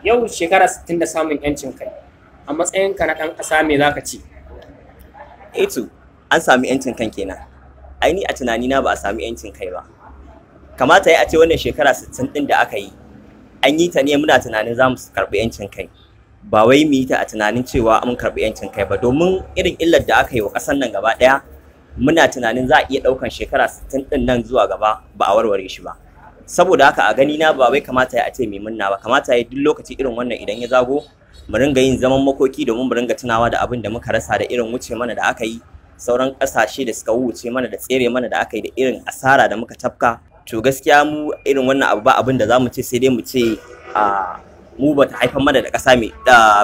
Yau shekara 60 da samun 'yancin kai. A matsayinka na ɗan ƙasa, me za ka ce? Eh to, an sami 'yancin kan kenan. Ai ni a tunanina ba a sami 'yancin kai ba. Kamata ya a ce wannan shekara 60 ɗin da aka yi, an yi ta ne muna tunanin za mu karɓi 'yancin kai. Ba wai mu yi ta a tunanin cewa mun karɓi 'yancin kai ba, domin irin illar da aka yi wa ƙasar nan gaba ɗaya, muna tunanin za a iya ɗaukan shekara 60 ɗin nan zuwa gaba ba a warware shi ba. Saboda haka a gani na ba wai kamata ya a ce mai munna ba, kamata ya duk lokaci irin wannan idan ya zago mu ringa yin zaman makoki domin mu ringa tunawa da abin da muka rasa da irin wuce mana da aka yi, sauran ƙasashe da suka wuce mana da tsere mana da aka yi, da irin asara da muka tafka. To gaskiya mu irin wannan abu ba abin da za mu ce, sai dai mu ce a mu bata haifar mana da ƙasa mai,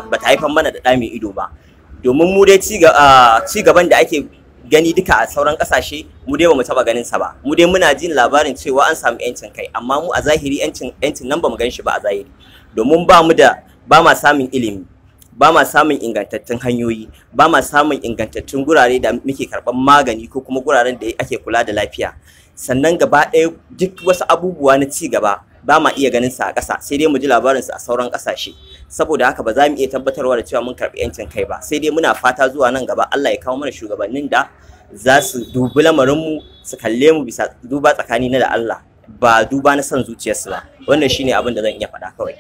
bata haifar mana da ɗa mai ido ba, domin mu dai ci gaban da ake gani duka a sauran ƙasashe, mu dai bamu taɓa ganin sa ba. Mu dai muna jin labarin cewa an samu 'yancin kai, amma mu a zahiri 'yancin nan bamu gan shi ba a zahiri, domin ba mu da, ba ma samun ilimi, ba ma samun ingantattun hanyoyi, ba ma samun ingantattun gurare da muke karɓar magani ko kuma guraren da ake kula da lafiya. Sannan gaba ɗaya duk wasu abubuwa na ci gaba ba ma iya ganin sa a ƙasa, sai dai mu ji labarin su a sauran ƙasashe. Saboda haka ba za mu iya tabbatarwa da cewa mun karɓi 'yancin kai ba, sai dai muna fata zuwa nan gaba Allah ya kawo mana shugabannin da za su dubi lamarinmu, su kalle mu bisa duba tsakani na da Allah, ba duba na son zuciyarsu ba. Wannan shine abin da zan iya faɗa kawai.